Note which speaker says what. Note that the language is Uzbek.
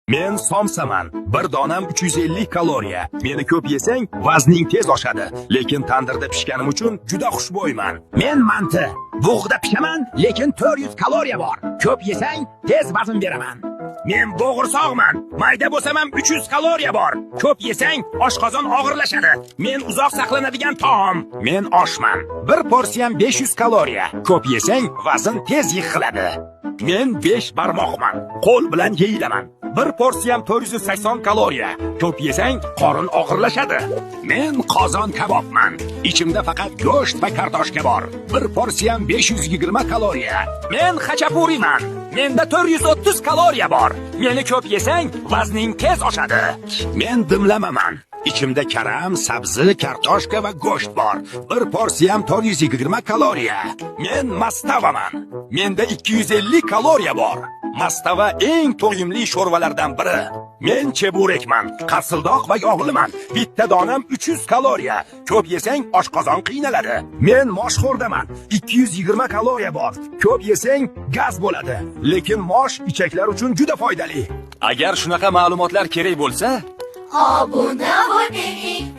Speaker 1: Men somsaman. Bir donam 350 kaloriya. Meni ko'p yesang, vazning tez oshadi. Lekin tandirda pishganim uchun juda xushbo'yman. Men manti. Bug'da pishaman, lekin 400 kaloriya bor. Ko'p yesang, tez vazn beraman. Men bo'g'irsoqman. Mayda bo'lsam ham 300 kaloriya bor. Ko'p yesang, oshqozon og'irlashadi. Men uzoq saqlanadigan taom. Men oshman. Bir porsiyam 500 kaloriya. Ko'p yesang, vazn tez yig'iladi. Men 5 barmoqman. Qo'l bilan yeyilaman. Bir porsiyam 480 kaloriya. Ko'p yesang, qorin og'irlashadi. Men qozon kabobman. Ichimda faqat go'sht va kartoshka bor. Bir porsiyam 520 kaloriya. Men xachapuriman. Menda 430 kaloriya bor. Meni ko'p yesang, vazning tez oshadi. Men dimlamaman. Ichimda karam, sabzi, kartoshka va go'sht bor. Bir porsiyam 420 kaloriya. Men mastavaman. Menda 250 kaloriya bor. Mastava eng to'yimli sho'rvalardan biri. Men cheburekman, qarsildoq va yog'liman. Bitta donam 300 kaloriya. Ko'p yesang oshqozon qiynaladi. Men moshxo'rdaman. 220 kaloriya bor. Ko'p yesang gaz bo'ladi. Lekin mosh ichaklar uchun juda foydali.
Speaker 2: Agar shunaqa ma'lumotlar kerak bo'lsa,
Speaker 3: Obuna bo'ling.